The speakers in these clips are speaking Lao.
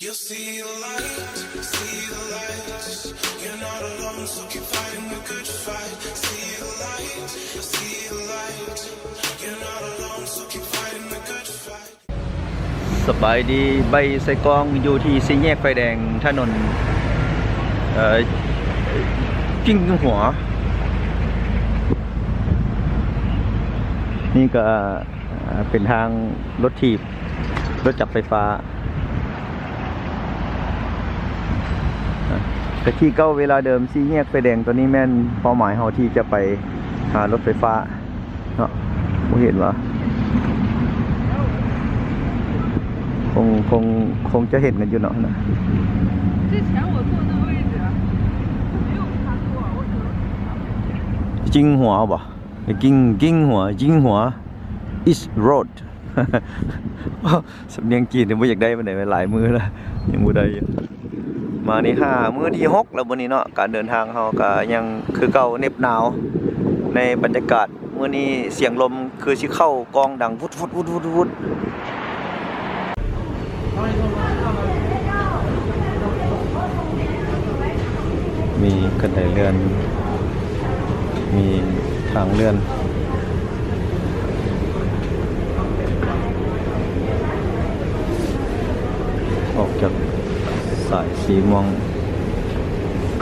You'll see the light, see the light. You're not alone, so keep fighting the good fight. See the light, see the light. You're not alone, so keep fighting the good fight. ສະບາຍດີ ໄບໃສ່ກອງ ຢູ່ທີ່ສີ່ແຍກໄຟແດງ ຖະໜົນ ເອີ ຈິງຫົວ. ນີ້ກໍ ອ່າ ເປັນທາງລົດຖີບ ລົດຈັກໄຟຟ້າ ອ່າ ກະທີ່ເກົ່າເວລາເດີມ ສີ່ແຍກໄຟແດງ ຕອນນີ້ແມ່ນເປົ້າໝາຍເຮົາທີ່ຈະໄປຫາລົດໄຟຟ້າເນາະ. ບໍ່ເຫັນຫວາ? ຄົງ ຄົງ ຄົງຈະເຫັນກັນຢູ່ເນາະນະ. ຈິງຫົວບໍ່? ກິງ ກິງຫົວ ຈິງຫົວ is road. ສຳນຽງຈີນນີ້ບໍ່ຢາກໄດ້ປານໃດ ຫຼາຍມື້ລະ ຍັງບໍ່ໄດ້ຢູ່. ມານີ້ຫ້າ ມື້ທີຫົກແລ້ວມື້ນີ້ເນາະ. ການເດີນທາງເຮົາກໍຍັງຄືເກົ່າ ເໜັບໜາວໃນບັນຍາກາດ. ມື້ນີ້ສຽງລົມຄືຊິເຂົ້າກ້ອງດັງ ວຸດ ວຸດ ວຸດ ວຸດ ວຸດ. ມີຄັນໄດເລື່ອນ ມີທາງເລື່ອນ ອອກຈາກສາຍສີມ່ວງ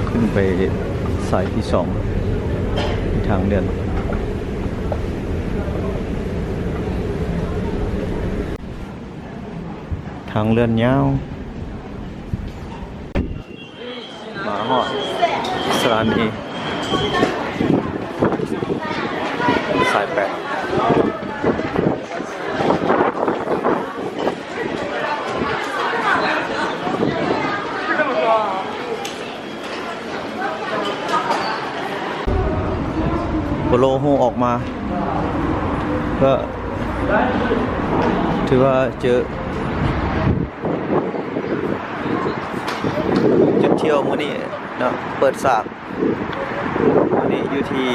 ຂຶ້ນໄປສາຍທີສອງ ມີທາງເລື່ອນ. ທາງເລື່ອນຍາວ ມາຮອດສະຖານີສາຍແປດ. ໂປໂລໂຮອອກມາ ກໍຖືວ່າເຈີຈຸດທ່ຽວມື້ນີ້ເນາະ ເປີດສາກມື້ນີ້ຢູ່ທີ່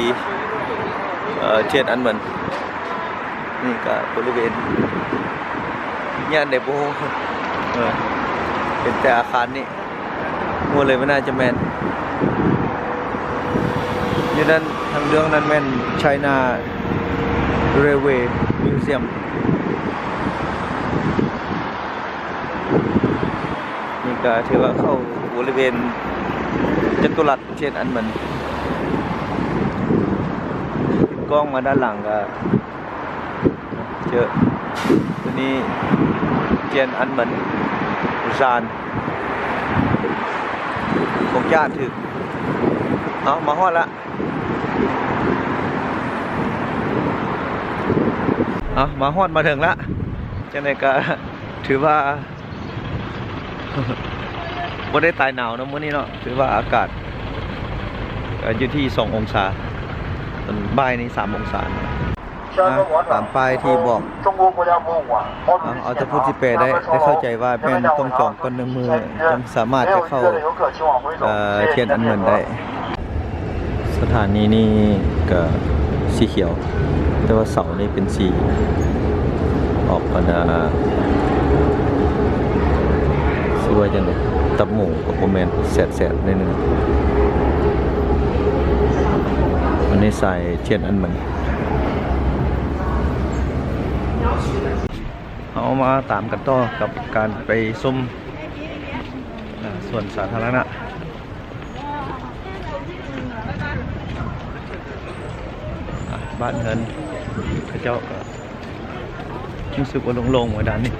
ເອີ ທຽນອັນເໝິນ. ນີ້ກໍບໍລິເວນ ຢ້ານໄດ້ບໍ່ ເອີ ເຫັນແຕ່ອາຄານນີ້ ຮູ້ເລີຍວ່າໜ້າຈະແມ່ນ ຢູ່ນັ້ນ ທາງເບື້ອງນັ້ນແມ່ນ China Railway Museum. ນີ້ກໍຖືວ່າເຂົ້າບໍລິເວນຈະຕຸລັດທຽນອັນເໝິນ. ກ້ອງມາດ້ານຫຼັງກໍ ເຈີ ໂຕນີ້ທຽນອັນເໝິນ Busan ຄົງຈະອ່ານຖືກ. ເອົາ ມາຮອດລະ ເອົາ ມາຮອດມາເຖິງລະ. ຈັ່ງໃດກໍຖືວ່າ ບໍ່ໄດ້ຕາຍໜາວເນາະມື້ນີ້ເນາະ. ຖືວ່າອາກາດ ເອີ ຢູ່ທີ່ສອງອົງສາ ຕອນບ່າຍນີ້ສາມອົງສາ. ອ່າ ຕາມປ້າຍທີ່ບອກ ເອົາ ເອົາແຕ່ຜູ້ທີ່ແປໄດ້ ໄດ້ເຂົ້າໃຈວ່າແມ່ນຕ້ອງຈອງກ່ອນໜຶ່ງມື້ ຈັ່ງສາມາດຈະເຂົ້າ ເອີ ທຽນອັນເໝິນໄດ້. ສະຖານີນີ້ກະສີຂຽວ ແຕ່ວ່າເສົານີ້ເປັນສີອອກ ອັນ ອ່າ ຊື່ວ່າຈັ່ງໃດ ຕັບໝູກໍບໍ່ແມ່ນ ແສດໆ ໜ້ອຍໜຶ່ງ. ອັນນີ້ສາຍທຽນອັນເໝິນ. ເຮົາມາຕາມກັນຕໍ່ກັບການໄປຊົມ ອ່າ ສວນສາທາລະນະ. ອ່າ ບ້ານເຮືອນເຂົາເຈົ້າກໍຮູ້ສຶກວ່າໂລ່ງໆ ວ່າດ້ານນີ້.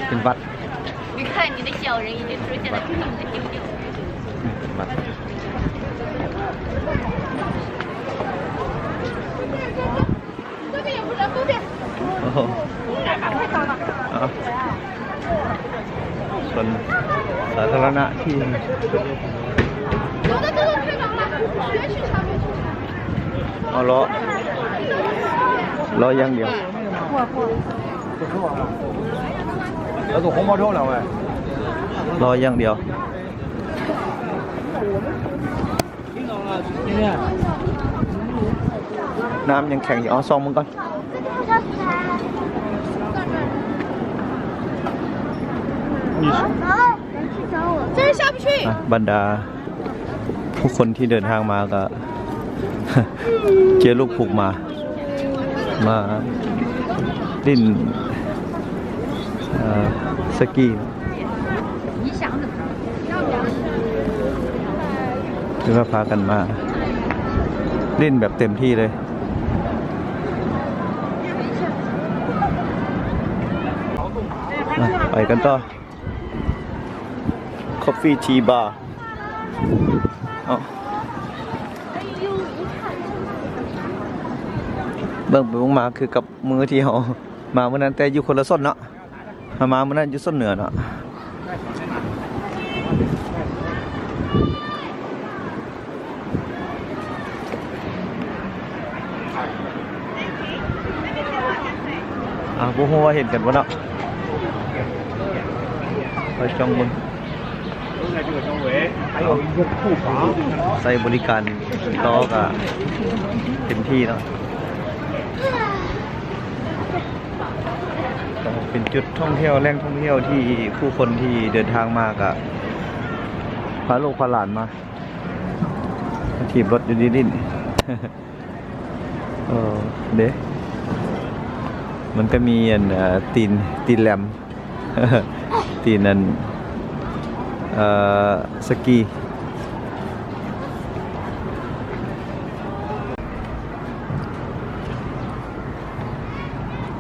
ເປັນວັດ 你看你的小人已经出现了，就是你的舅舅。 ເປັນວັດ. ໂອ້ໂຫ ເອົາ ສວນສາທາລະນະທີ່ ເອົາ ລໍ ລໍຢ່າງດຽວ 要走红包车了喂。ລໍຢ່າງດຽວ. ນ້ຳຍັງແຂງຢູ່ ເອົາ ສ່ອງເບິ່ງກ່ອນ. 这是下不去。 ອ່ະ ບັນດາຜູ້ຄົນທີ່ເດີນທາງມາກໍ ເຈຍລູກຜູກໝາ ມາຫຼິ້ນ ເອີ ສະກີ ຄືວ່າພາກັນມາຫຼິ້ນແບບເຕັມທີ່ເລີຍ. ມາ ໄປກັນຕໍ່ Coffee Tea Bar ເອົາ ເບິ່ງໄປເບິ່ງມາຄືກັບມື້ທີ່ເຮົາມາມື້ນັ້ນ ແຕ່ຢູ່ຄົນລະໂຊນເນາະ. ເຮົາມາມື້ນັ້ນຢູ່ໂຊນເໜືອເນາະ. ອ່າ ບໍ່ຮູ້ວ່າເຫັນກັນບໍ່ເນາະ. ໄປສ່ອງເບິ່ງ. ໃຊ້ບໍລິການຕໍ່ກໍເຕັມທີ່ເນາະ. ກໍເປັນຈຸດທ່ອງທ່ຽວ ແຫຼ່ງທ່ອງທ່ຽວທີ່ຜູ້ຄົນທີ່ເດີນທາງມາກໍພາລູກພາຫຼານມາ ມາຖີບລົດຢູ່ນີ້ຫຼິ້ນ. ເອີ ເດ້ ມັນກໍມີອັນ ເອີ ຕີນ ຕີນແຫຼມ ຕີນອັນ ເອີ ສະກີ.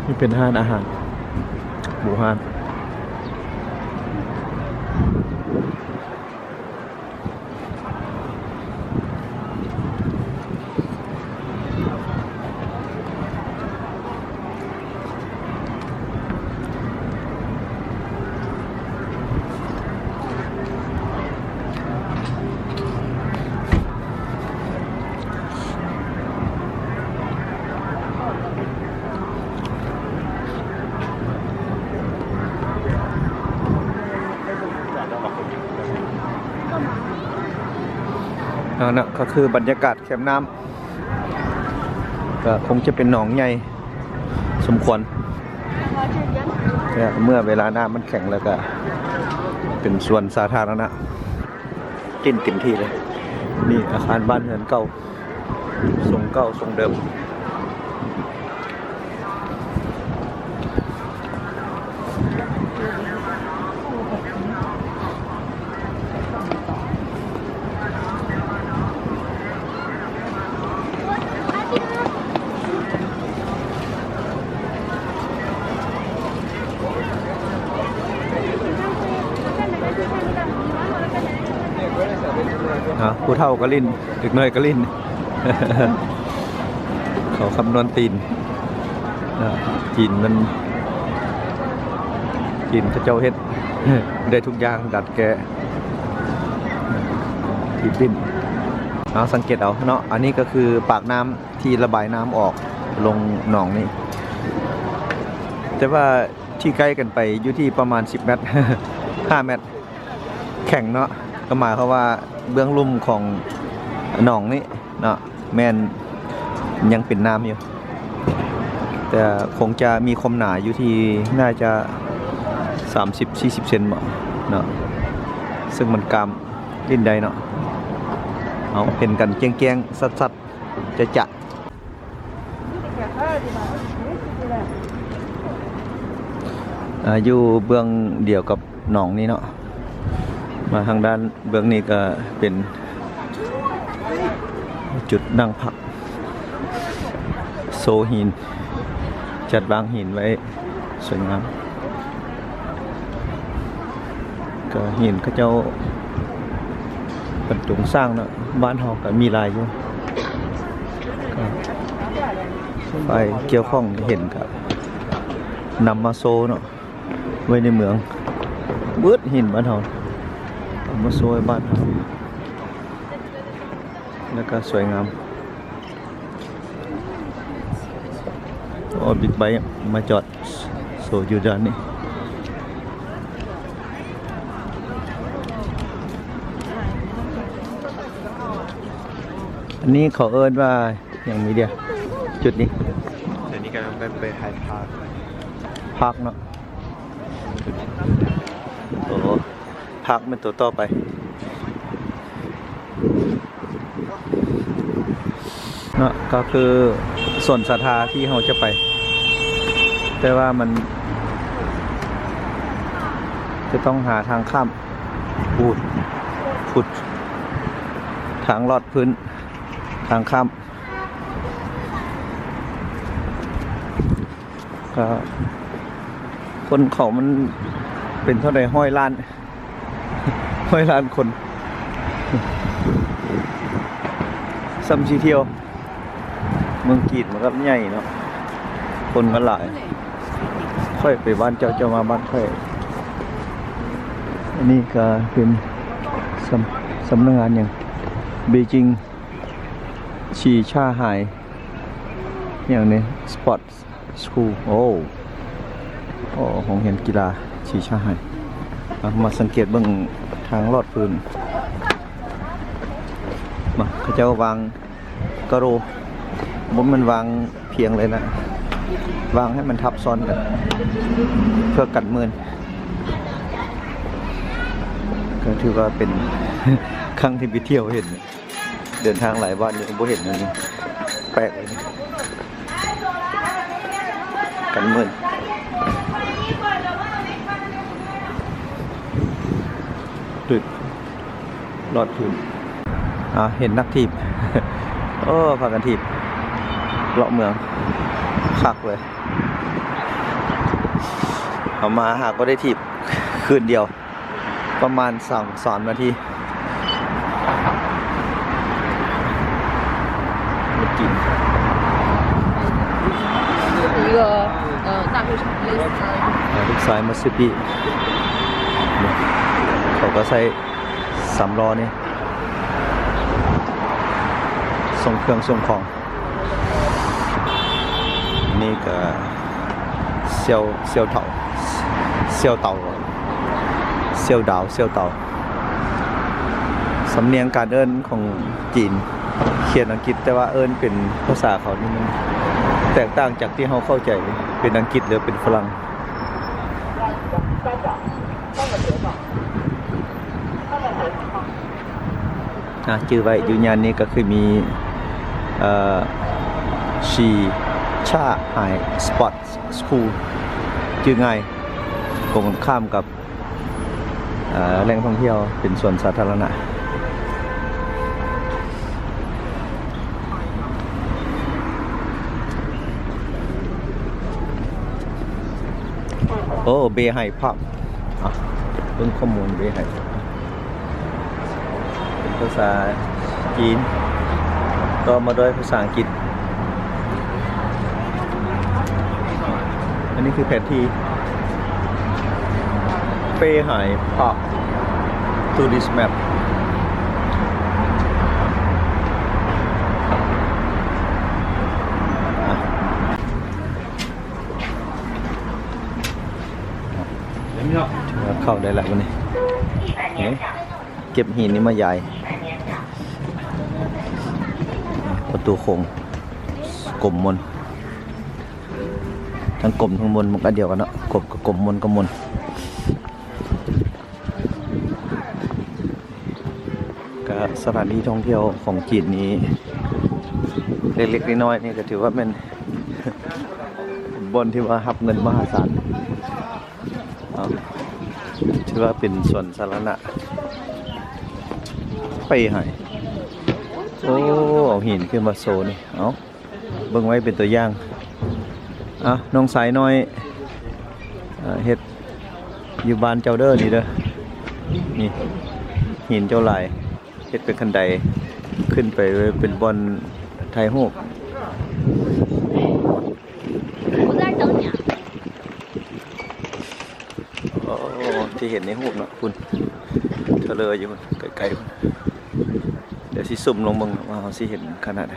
ນີ້ເປັນຮ້ານອາຫານບູຮານ. ເອົາເນາະ ກໍຄືບັນຍາກາດແຄມນ້ຳ ກໍຄົງຈະເປັນໜອງໃຫຍ່ສົມຄວນ ແລະ ເມື່ອເວລານ້ຳມັນແຂງແລ້ວ ກໍເປັນສວນສາທາລະນະ ຫຼິ້ນເຕັມທີ່ເລີຍ. ນີ້ອາຄານບ້ານເຮືອນເກົ່າ ຊົງເກົ່າຊົງເດີມ. ອ່າ ຜູ້ເຖົ້າກໍຫຼິ້ນ ເດັກນ້ອຍກໍຫຼິ້ນ ເຂົາຄຳນວນຕີນ ອ່າ ຕີນມັນ ຕີນເຂົາເຈົ້າເຮັດໄດ້ທຸກຢ່າງ ດັດແກ້ ທີ່ປິ່ນ. ເອົາ ສັງເກດເອົາເນາະ ອັນນີ້ກໍຄືປາກນ້ຳທີ່ລະບາຍນ້ຳອອກລົງໜອງນີ້ ແຕ່ວ່າທີ່ໃກ້ກັນໄປຢູ່ທີ່ປະມານສິບແມັດ ຫ້າແມັດ ແຂງເນາະ ກໍໝາຍຄວາມວ່າເບື້ອງລຸ່ມຂອງໜອງນີ້ເນາະ ແມ່ນຍັງເປັນນ້ຳຢູ່ ແຕ່ຄົງຈະມີຄວາມໜາຢູ່ທີ່ໜ້າຈະສາມສິບ ສີ່ສິບເຊັນບໍເນາະ ເຊິ່ງມັນກ້າມຫຼິ້ນໄດ້ເນາະ. ເອົາ ເຫັນກັນແຈ້ງໆ ຊັດໆ ຈະໆ. ອ່າ ຢູ່ເບື້ອງດຽວກັບໜອງນີ້ເນາະ ມາທາງດ້ານເບື້ອງນີ້ກໍເປັນຈຸດນັ່ງພັກ ໂຊຫີນ ຈັດວາງຫີນໄວ້ສວຍງາມ. ກໍຫີນເຂົາເຈົ້າບັນຈົງສ້າງເນາະ ບ້ານເຮົາກໍມີຫຼາຍຢູ່ ກໍຝ່າຍກ່ຽວຂ້ອງເຫັນກໍນຳມາໂຊເນາະ ໄວ້ໃນເມືອງ ເບິດຫີນບ້ານເຮົາ ເອົາມາໂຊໃຫ້ບ້ານເຮົາ ແລ້ວກໍສວຍງາມ. ໂອ້ ບິກໄບມາຈອດໂຊຢູ່ດ້ານນີ້. ອັນນີ້ເຂົາເອີ້ນວ່າຫຍັງ ມີເດຍ ຈຸດນີ້? ອັນນີ້ກຳລັງໄປ ໄປຖ່າຍພາກ ພາກເນາະ. ໂອ້ ພາກແມ່ນໂຕຕໍ່ໄປເນາະ ກໍຄືສວນສາທາທີ່ເຮົາຈະໄປ ແຕ່ວ່າມັນຈະຕ້ອງຫາທາງຂ້າມ ພຸດ ພຸດ ທາງລອດພື້ນ ທາງຂ້າມ. ກໍຄົນເຂົ້າມັນເປັນເທົ່າໃດ ຮ້ອຍລ້ານ ຮ້ອຍລ້ານຄົນ ສ່ຳຊິທ່ຽວ. ເມືອງຈີນມັນກໍໃຫຍ່ເນາະ ຄົນກໍຫຼາຍ. ຂ້ອຍໄປບ້ານເຈົ້າ ເຈົ້າມາບ້ານຂ້ອຍ. ອັນນີ້ກໍເປັນສຳ ສຳນັກງານຫຍັງ ເບຈິງ ຊີຊາໄຫ ຫຍັງນີ້ ສະປອດສະຄູນ. ໂອ້ ໂອ້ ໂຮງຮຽນກິລາຊີຊາໄຫ. ເອົາ ມາສັງເກດເບິ່ງທາງລອດພື້ນ. ມາ ເຂົາເຈົ້າວາງກະໂຣ ບໍ່ແມ່ນວາງພຽງເລີຍນະ ວາງໃຫ້ມັນທັບຊ້ອນກັນ ເພື່ອກັນມື່ນ. ກໍຖືວ່າເປັນຄັ້ງທີ່ໄປທ່ຽວເຫັນ ເດີນທາງຫຼາຍບ້ານນີ້ກໍບໍ່ເຫັນ ອັນນີ້ແປກເລີຍ ກັນມື່ນ ຕຶກ ລອດພື້ນ. ອ່າ ເຫັນນັກຖີບ ໂອ້ ພາກັນຖີບເລາະເມືອງ ຄັກເລີຍ. ເຮົາມາຫາກໍໄດ້ຖີບຄືນດຽວ ປະມານສອງສາມນາທີ ມາກິນ 一个，呃，大肉，类似于 ອ່າ ລູກຊາຍມາຊື້ປີ້ ເຂົາກໍໃຊ້ສາມລໍ້ນີ້ ສົ່ງເຄື່ອງສົ່ງຂອງ. ນີ້ກໍສ່ຽວ ສ່ຽວເຖົ້າ ສ່ຽວເຕົາ ສ່ຽວດາວ ສ່ຽວເຕົາ. ສຳນຽງການເອີ້ນຂອງຈີນ ຂຽນອັງກິດ ແຕ່ວ່າເອີ້ນເປັນພາສາເຂົານີ້ ມັນແຕກຕ່າງຈາກທີ່ເຮົາເຂົ້າໃຈ ເປັນອັງກິດ ຫຼື ເປັນຝຣັ່ງ. ອ່າ ຈື່ໄວ້ ຢູ່ຍ່ານນີ້ກໍຄືມີ ເອີ ຊີຊາໄຫ ສະປອດສະຄູນ ຈື່ງ່າຍ ກົງກັນຂ້າມກັບ ເອີ ແຫຼ່ງທ່ອງທ່ຽວ ເປັນສວນສາທາລະນະ. ໂອ້ ເບໄຫພາກ ອ່ະ ເບິ່ງຂໍ້ມູນເບໄຫ ເປັນພາສາຈີນ ຕໍ່ມາດ້ວຍພາສາອັງກິດ. ອັນນີ້ຄືແຜນທີ່ ເປໄຫພາກ tourist map. ອ່ະ ຖືວ່າເຂົ້າໄດ້ແລ້ວບັດນີ້ ເອີ ເກັບຫີນນີ້ມາຢາຍ ປະຕູໂຂງ ກົມມົນ ທັງກົມທັງມົນມັນກໍອັນດຽວກັນເນາະ ກົມກໍກົມ ມົນກໍມົນ. ກະສະຖານທີ່ທ່ອງທ່ຽວຂອງຈີນນີ້ ເລັກໆນ້ອຍໆນີ້ ກະຖືວ່າແມ່ນບ່ອນທີ່ວ່າຮັບເງິນມະຫາສານ ເອົາ ຖືວ່າເປັນສວນສາທາລະນະ ເປໄຫ. ໂອ້ ເອົາຫີນຂຶ້ນມາໂຊນີ້ ເອົາ ເບິ່ງໄວ້ເປັນຕົວຢ່າງ. ອ່ະ ນ້ອງຊາຍນ້ອຍ ເອີ ເຮັດຢູ່ບ້ານເຈົ້າເດີ ນີ້ເດີ ນີ້ ຫີນເຈົ້າຫຼາຍ ເຮັດເປັນຄັນໄດຂຶ້ນໄປ ເປັນບ່ອນຖ່າຍຮູບ. ໂອ້ ທີ່ເຫັນໃນຮູບເນາະ ພຸ້ນ ເທີເລີຢູ່ພຸ້ນ ໄກໆພຸ້ນ. ດຽວຊິຊູມລົງເບິ່ງວ່າເຮົາຊິເຫັນຂະໜາດໃດ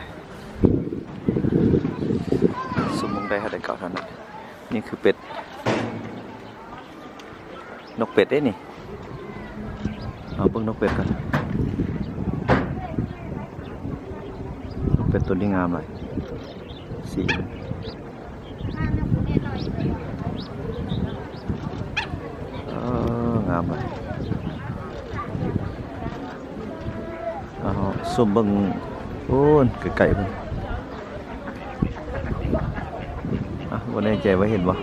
ຊູມລົງໄດ້ເທົ່າໃດກໍເທົ່ານັ້ນ. ນີ້ຄືເປັດ ນົກເປັດເດ້ນີ້ ເອົາເບິ່ງນົກເປັດກ່ອນ. ໂຕນີ້ງາມຫຼາຍ ສີ ເອີ ງາມຫຼາຍ. ເອົາ ຊູມເບິ່ງ ໂອ້ນ ໄກໆພຸ້ນ. ອ່ະ ບໍ່ແນ່ໃຈວ່າເຫັນບໍ່.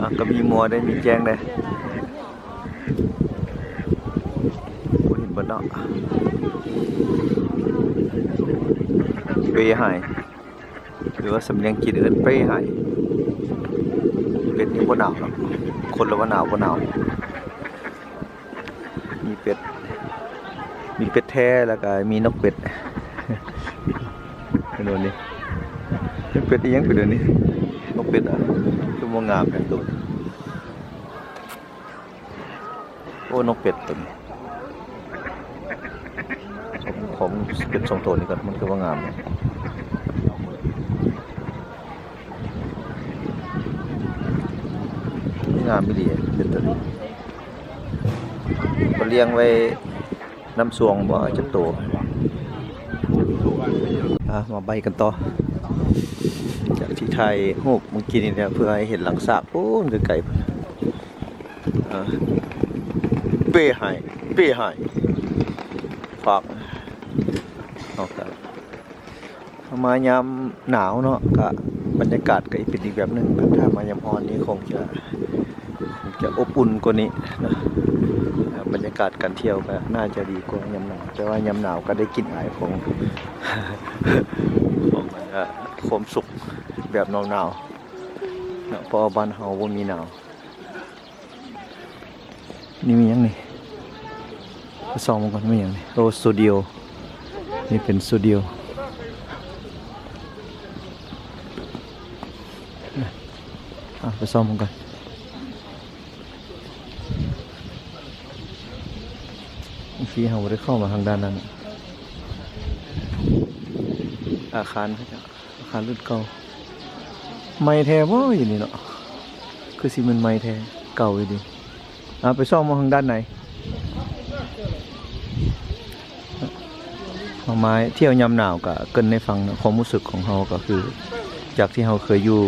ອ່ະ ກໍມີມົວໄດ້ ມີແຈ້ງໄດ້ ບໍ່ເຫັນເບິດເນາະ. ເປ້ໄຮ ຫຼືວ່າສຳນຽງຈີນເອີ້ນເປ້ໄຮ ເປັດນີ້ບໍ່ໜາວເນາະ. ຄົນລະວ່າໜາວບໍ່ໜາວ. ມີເປັດ ມີເປັດແທ້ ແລ້ວກໍມີນົກເປັດ. ເປັນໂດນນີ້ ເປັດອີ່ຫຍັງເປັນໂດນນີ້? ນົກເປັດ ອ່ະ ຄືບໍ່ງາມແທ້ໂຕນີ້. ໂອ້ ນົກເປັດໂຕນີ້ ຂອງເປັດສອງໂຕນີ້ກໍມັນຄືວ່າງາມ. ງາມອີ່ຫຼີເປັດໂຕນີ້. ເຂົາລ້ຽງໄວ້ນຳຊ່ວງບໍ່ ຈັກໂຕ. ອ່ະ ມາໄບກັນຕໍ່ ຈາກທີ່ຖ່າຍຮູບມື້ກີ້ນີ້ແຫຼະ ເພື່ອໃຫ້ເຫັນຫຼັງສາກພຸ້ນໄກໆ. ອ່າ ເປ້ໄຮ ເປ້ໄຮ ຝາກເຮົາກະ ມາຍາມໜາວເນາະ ກະບັນຍາກາດກະເປັນອີກແບບໜຶ່ງ. ຖ້າມາຍາມຮ້ອນນີ້ຄົງຈະ ຄົງຈະອົບອຸ່ນກວ່ານີ້ນະ. ອ່າ ບັນຍາກາດການທ່ຽວກະໜ້າຈະດີກວ່າຍາມໜາວ ແຕ່ວ່າຍາມໜາວກະໄດ້ກິ່ນອາຍຂອງ ຂອງ ອ່າ ຄວາມສຸກແບບໜາວໆເນາະ ເພາະວ່າບ້ານເຮົາບໍ່ມີໜາວ. ນີ້ມີຫຍັງນີ້? ໄປສ່ອງເບິ່ງກ່ອນ ມີຫຍັງນີ້? ໂອ້ ສະຕູດິໂອ ນີ້ເປັນສະຕູດິໂອ. ອ່ະ ໄປສ່ອງເບິ່ງກ່ອນ. ເມື່ອກີ້ເຮົາບໍ່ໄດ້ເຂົ້າມາທາງດ້ານນັ້ນ ອາຄານເຂົາເຈົ້າ. ອາຄານລຸ້ນເກົ່າ ໃໝ່ແທ້ບໍ່ຢູ່ນີ້ເນາະ? ຄືຊິແມ່ນໃໝ່ແທ້ ເກົ່າອີ່ຫຼີ. ອ່າ ໄປສ່ອງມາທາງດ້ານໃນ. ເຮົາມາທ່ຽວຍາມໜາວກະເກີ່ນໃຫ້ຟັງເນາະ ຄວາມຮູ້ສຶກຂອງເຮົາກະຄື ຈາກທີ່ເຮົາເຄີຍຢູ່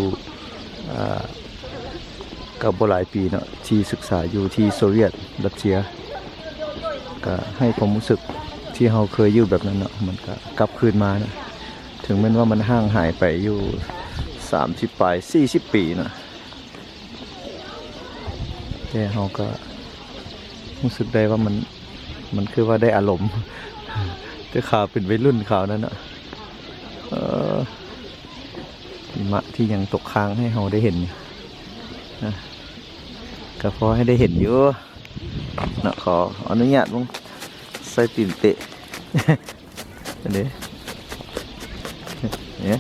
ອ່າ ກໍບໍ່ຫຼາຍປີເນາະ ທີ່ສຶກສາຢູ່ທີ່ໂຊວຽດຣັດເຊຍ ກະໃຫ້ຄວາມຮູ້ສຶກທີ່ເຮົາເຄີຍຢູ່ແບບນັ້ນເນາະ ມັນກະກັບຄືນມາເນາະ. ເຖິງແມ່ນວ່າມັນຫ່າງຫາຍໄປຢູ່ສາມສິບປາຍ ສີ່ສິບປີນະ ແຕ່ເຮົາກໍຮູ້ສຶກໄດ້ວ່າມັນ ມັນຄືວ່າໄດ້ອາລົມ ແຕ່ຄາວເປັນໄວລຸ້ນຄາວນັ້ນນະ. ເອີ ຫິມະທີ່ຍັງຕົກຄ້າງໃຫ້ເຮົາໄດ້ເຫັນນະ ກໍພໍໃຫ້ໄດ້ເຫັນຢູ່ເນາະ. ຂໍອະນຸຍາດເບິ່ງ ໃສ່ຕີນເຕະ ອັນນີ້ ເອີ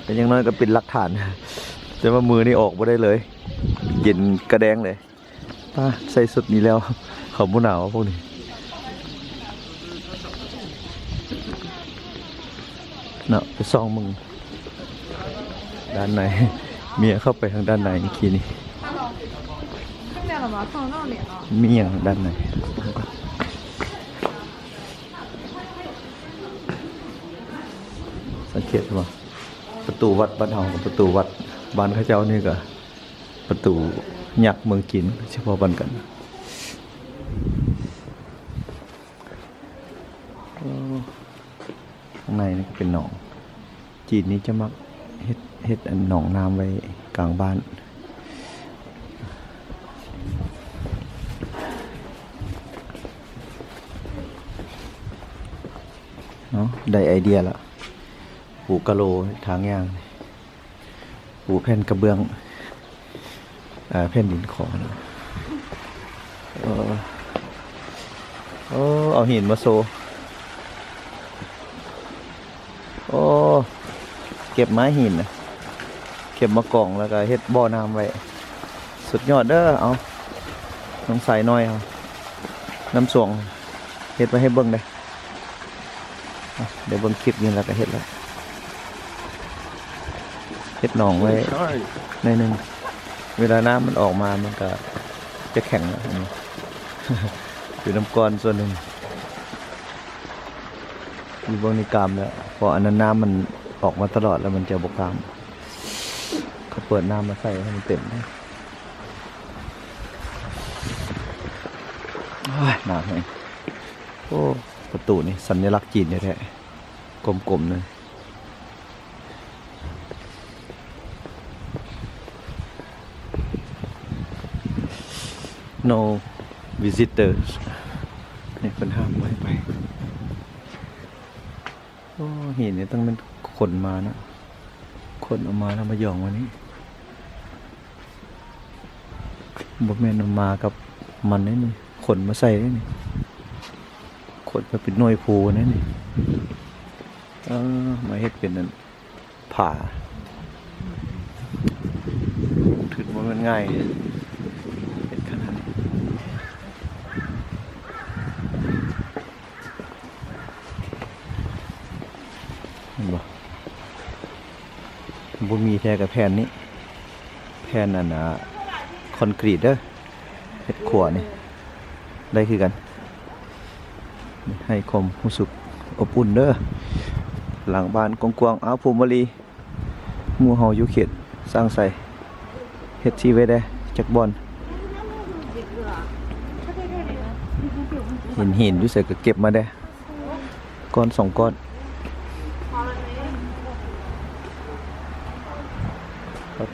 ກໍຢ່າງໜ້ອຍກໍເປັນຫຼັກຖານ ແຕ່ວ່າມືນີ້ອອກບໍ່ໄດ້ເລີຍ ເຢັນກະແດງເລີຍ. ປ້າ ໃສ່ຊຸດນີ້ແລ້ວ ເຂົາບໍ່ໜາວພວກນີ້ເນາະ. ໄປສ່ອງເບິ່ງດ້ານໃນ ເມຍເຂົ້າໄປທາງດ້ານໃນເມື່ອກີ້ນີ້ ມີຫຍັງດ້ານໃນ ສັງເກດບໍ່? ປະຕູວັດບ້ານເຮົາກັບປະຕູວັດບ້ານເຂົາເຈົ້ານີ້ກະ ປະຕູຍັກເມືອງຈີນ ສະເພາະບ້ານກັນ. ໂອ້ ຂ້າງໃນນີ້ກໍເປັນໜອງ ຈີນນີ້ຈະມັກເຮັດ ເຮັດອັນໜອງນ້ຳໄວ້ກາງບ້ານເນາະ. ໄດ້ໄອເດຍລະ ປູກະໂລທາງຍ່າງ. ປູແຜ່ນກະເບື້ອງ ເອີ ແຜ່ນດິນຂອງ ເອີ ໂອ້ ເອົາຫີນມາໂຊ ໂອ້ ເກັບມາຫີນນະ ເກັບມາກອງ ແລ້ວກະເຮັດບໍ່ນ້ຳໄວ້ ສຸດຍອດເດີ. ເອົາ ນ້ອງຊາຍນ້ອຍເຮົາ ນ້ຳສວງ ເຮັດໄວ້ໃຫ້ເບິ່ງເດີ. ອ່ະ ດຽວເບິ່ງຄລິບນີ້ແລ້ວກໍເຮັດແລ້ວ ເຮັດໜອງໄວ້ໜ້ອຍໜຶ່ງ ເວລານ້ຳມັນອອກມາມັນກໍຈະແຂງແລ້ວ. ຢູ່ນຳກ່ອນສ່ວນໜຶ່ງ ຢູ່ເບິ່ງນີ້ກາມແລ້ວ ເພາະອັນນັ້ນນ້ຳມັນອອກມາຕະຫຼອດແລ້ວ ມັນຈະບໍ່ກາມ. ເຂົາເປີດນ້ຳມາໃສ່ໃຫ້ມັນເຕັມ. ໂອ້ຍ ໜາວແຮງ. ໂອ້ ປະຕູນີ້ສັນຍະລັກຈີນແທ້ໆ ກົມໆ ເລີຍ. No visitors ນີ້ເພິ່ນຫ້າມບໍ່ໃຫ້ໄປ. ໂອ້ ຫີນນີ້ຕ້ອງແມ່ນຂົນມາເນາະ ຂົນເອົາມາແລ້ວມາຢອງໄວ້ນີ້ ບໍ່ແມ່ນເອົາມາກັບມັນເດ້ນີ້ ຂົນມາໃສ່ເດ້ນີ້ ຂົນມາເປັນໜ່ວຍພູເດ້ນີ້. ເອີ ມາເຮັດເປັນອັນ ຜາ ຖືວ່າບໍ່ແມ່ນງ່າຍເດ້ ເຮັດຂະໜາດນີ້ ເຫັນບໍ່? ບໍ່ມີແທ້ກະແຜ່ນນີ້ ແຜ່ນອັນ ອາ ຄອນກຣີດເດີ ເຮັດຂົວນີ້ ໄດ້ຄືກັນ ໃຫ້ຄວາມຮູ້ສຶກອົບອຸ່ນເດີ ຫຼັງບ້ານກວ້າງໆ. ອ້າວ ພູມວາລີ ໝູ່ເຮົາຢູ່ເຂດຊ້າງໄຊ ເຮັດທີ່ໄວ້ແດ່ຈັກບ່ອນ ເຫັນຫີນຢູ່ໃສກະເກັບມາແດ່ ກ້ອນສອງກ້ອນ.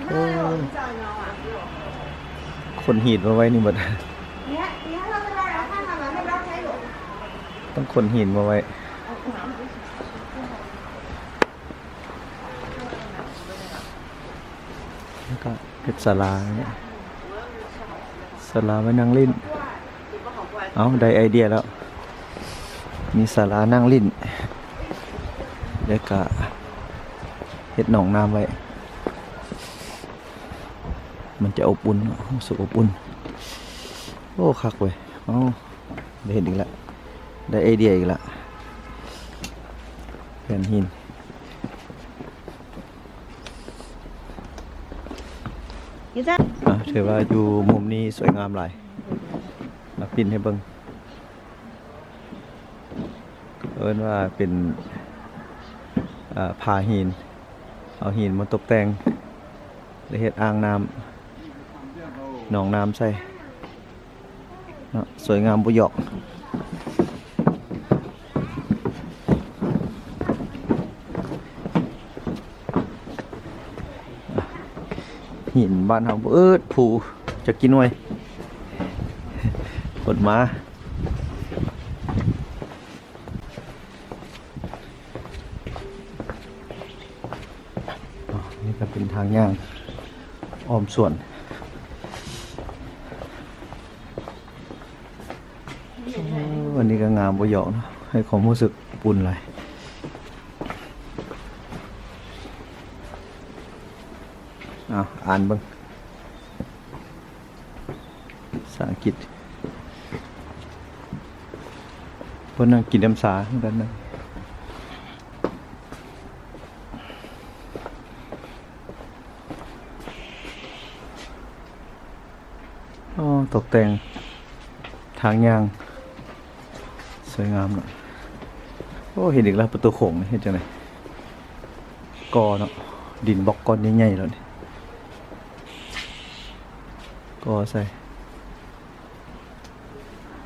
ໂອ້ ຂົນຫີນມາໄວ້ນີ້ໝົດ ຕ້ອງຂົນຫີນມາໄວ້ ແລ້ວກະເຮັດສາລາ ສາລາໄວ້ນັ່ງຫຼິ້ນ. ເອົ້າ ໄດ້ໄອເດຍແລ້ວ ມີສາລານັ່ງຫຼິ້ນ ແລ້ວກະເຮັດໜອງນ້ຳໄວ້ ມັນຈະອົບອຸ່ນເນາະ ຮູ້ສຶກອົບອຸ່ນ. ໂອ້ ຄັກເວີຍ ເອົ້າ ໄດ້ເຫັນອີກລະ ໄດ້ໄອເດຍອີກລະ ແຜ່ນຫີນ. ອ່າ ຖືວ່າຢູ່ມຸມນີ້ສວຍງາມຫຼາຍ ມາປິ່ນໃຫ້ເບິ່ງ ເອີ້ນວ່າເປັນ ເອີ ຜາຫີນ ເອົາຫີນມາຕົກແຕ່ງ ແລະ ເຮັດອ່າງນ້ຳ ໜອງນ້ຳໃສ່ ເນາະ ສວຍງາມບໍ່ຢອກ ຫີນບ້ານເຮົາບໍ່ເອີດພູ ຈັກກິ່ໜ່ວຍ ຂົນມາ. ອໍ ນີ້ກະເປັນທາງຍ່າງອ້ອມສວນ. ໂອ້ ອັນນີ້ກະງາມບໍ່ຢອກເນາະ ໃຫ້ຄວາມຮູ້ສຶກອຸ່ນຫຼາຍ. ອ່າ ອ່ານເບິ່ງ ພາສາອັງກິດ ເພິ່ນນັ່ງກິນນ້ຳຊາຢູ່ດ້ານໃນ. ອໍ ຕົກແຕ່ງທາງຍ່າງສວຍງາມເນາະ. ໂອ້ ເຫັນອີກແລ້ວ ປະຕູໂຂງນີ້ເຮັດຈັ່ງໃດ ກໍ່ເນາະ ດິນບລັອກກ້ອນໃຫຍ່ໆ ໂລດນີ້ ກໍ່ໃສ່.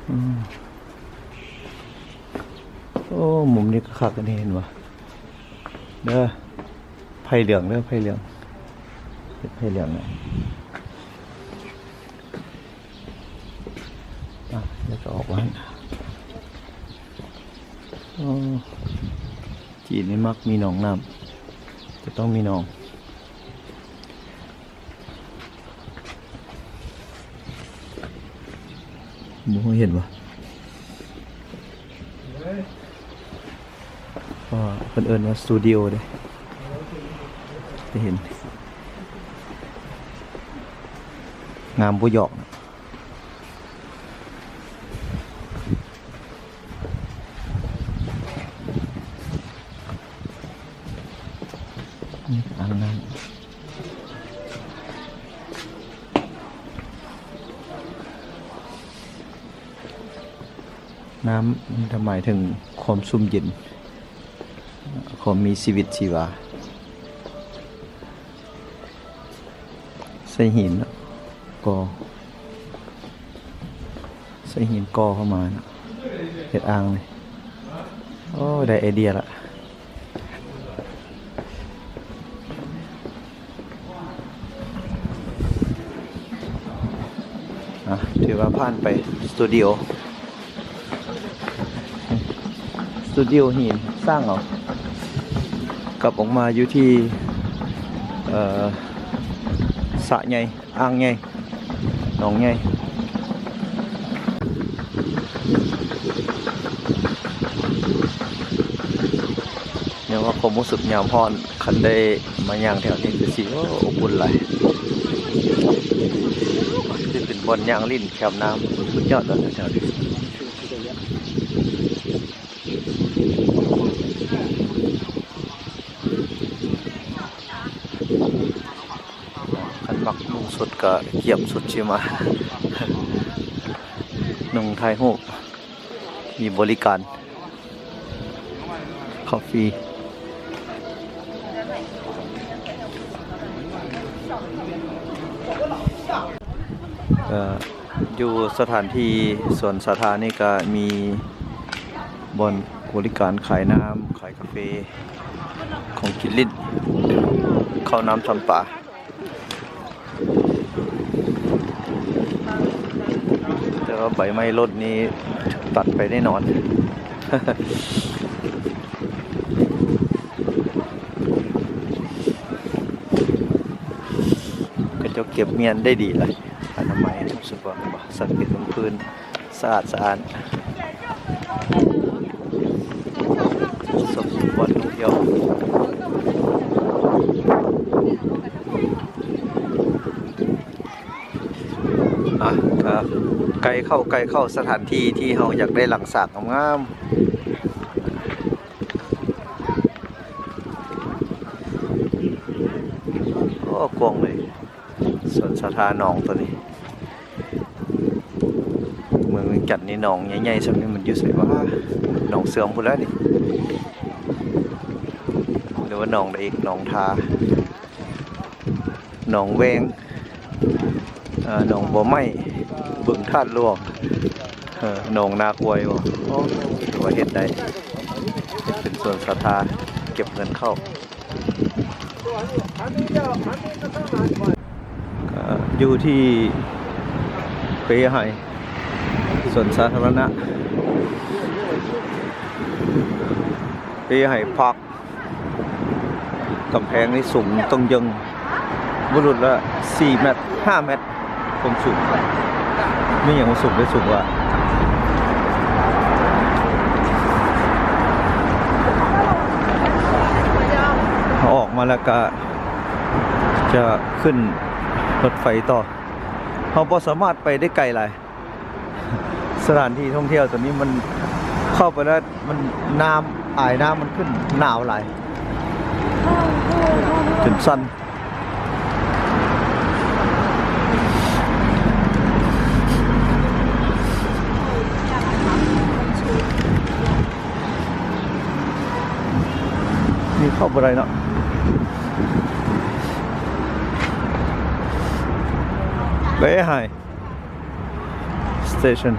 ອືມ ໂອ້ ມຸມນີ້ກະຄັກອັນນີ້ ເຫັນບໍ່ເດີ ໄຜ່ເຫຼືອງເດີ ໄຜ່ເຫຼືອງ ເຮັດໄຜ່ເຫຼືອງນະ. ອ່ະ ແລ້ວກະອອກບ້ານ. ໂອ້ ຈີນນີ້ມັກມີໜອງນ້ຳ ຈະຕ້ອງມີໜອງ. ບໍ່ຮູ້ເຫັນບໍ່ ເພາະວ່າເພິ່ນເອີ້ນວ່າສະຕູດິໂອເດ້ ຈະເຫັນ ງາມບໍ່ຢອກ. ນີ້ອ່າງນ້ຳ. ນ້ຳ ມັນຈະໝາຍເຖິງຄວາມຊຸ່ມເຢັນ, ຄວາມມີຊີວິດຊີວາ. ໃສ່ຫີນເນາະ, ກໍໃສ່ຫີນກໍ່ເຂົ້າມາເນາະ, ເຮັດອ່າງນີ້. ໂອ້ ໄດ້ໄອເດຍລະ. ອ່ະ ຖືວ່າຜ່ານໄປສະຕູດິໂອ, ສະຕູດິໂອຫີນສ້າງເອົາ. ກັບອອກມາຢູ່ທີ່ ເອີ ສະໃຫຍ່ ອ່າງໃຫຍ່ ໜອງໃຫຍ່. ຍັງວ່າຄວາມຮູ້ສຶກຍາມຮ້ອນ ຄັນໄດ້ມາຍ່າງແຖວນີ້ຄືຊິ ໂອ້ ອົບອຸ່ນຫຼາຍ. ຈະເປັນບ່ອນຍ່າງຫຼິ້ນແຄມນ້ຳ ສຸດຍອດແລ້ວແຖວນີ້. ຄັນມັກນຸ່ງສຸດກະກຽມສຸດຊິມາ ນຸ່ງຖ່າຍຮູບ, ມີບໍລິການເຂົ້າຟຣີ. ເອີ ຢູ່ສະຖານທີ່ສວນສາທານີ້ກະມີບ່ອນບໍລິການຂາຍນ້ຳ ຂາຍກາເຟ ຂອງກິນຫຼິ້ນ ເຂົ້ານ້ຳຊຳປາ. ແຕ່ວ່າໃບໄມ້ຫຼົ່ນນີ້ຕັດໄປແນ່ນອນ. ເຂົາເຈົ້າເກັບມ້ຽນໄດ້ດີຫຼາຍ, ອະນາໄມ ຮູ້ສຶກວ່າ ສັງເກດເບິ່ງພື້ນ ສະອາດສະອ້ານ, ສົມບູນທ່ອງທ່ຽວ. ອ່ະ ກະໃກ້ເຂົ້າ ໃກ້ເຂົ້າສະຖານທີ່ທີ່ເຮົາຢາກໄດ້ຫຼັງສາກງາມໆ. ໂອ້ ກວ້າງເລີຍ ສວນສາທາໜອງໂຕນີ້. ເມືອງວຽງຈັນນີ້ໜອງໃຫຍ່ໆສ່ຳນີ້ມັນຢູ່ໃສວະ? ໜອງເຊື່ອມພຸ້ນແຫຼະນີ້ ຫຼືວ່າໜອງໃດອີກ? ໜອງທາ ໜອງແວງ ເອີ ໜອງບໍ່ໄໝ້ ບຶງທາດຫຼວງ ເອີ ໜອງນາຄວາຍບໍ? ໂອ້ ຖືວ່າເຮັດໄດ້ ເຮັດເປັນສວນສາທາ ເກັບເງິນເຂົ້າ. ເອີ ຢູ່ທີ່ເປໄຮ ສວນສາທາລະນະເປໄຮພາກ. ກຳແພງນີ້ສູງເຕີງເຢິງ ບໍ່ຫຼຸດລະສີ່ແມັດ ຫ້າແມັດ ຄວາມສູງ. ມີຫຍັງມາສູງໄດ້ສູງວ່າ? ເຮົາອອກມາແລ້ວກະຈະຂຶ້ນລົດໄຟຕໍ່, ເຮົາບໍ່ສາມາດໄປໄດ້ໄກຫຼາຍ. ສະຖານທີ່ທ່ອງທ່ຽວໂຕນີ້ມັນເຂົ້າໄປແລ້ວ ມັນ ນ້ຳ ອາຍນ້ຳມັນຂຶ້ນ ໜາວຫຼາຍ ຈົນສັ່ນ. ນີ້ເຂົ້າບໍ່ໄດ້ເນາະ ເບໄຮ Station.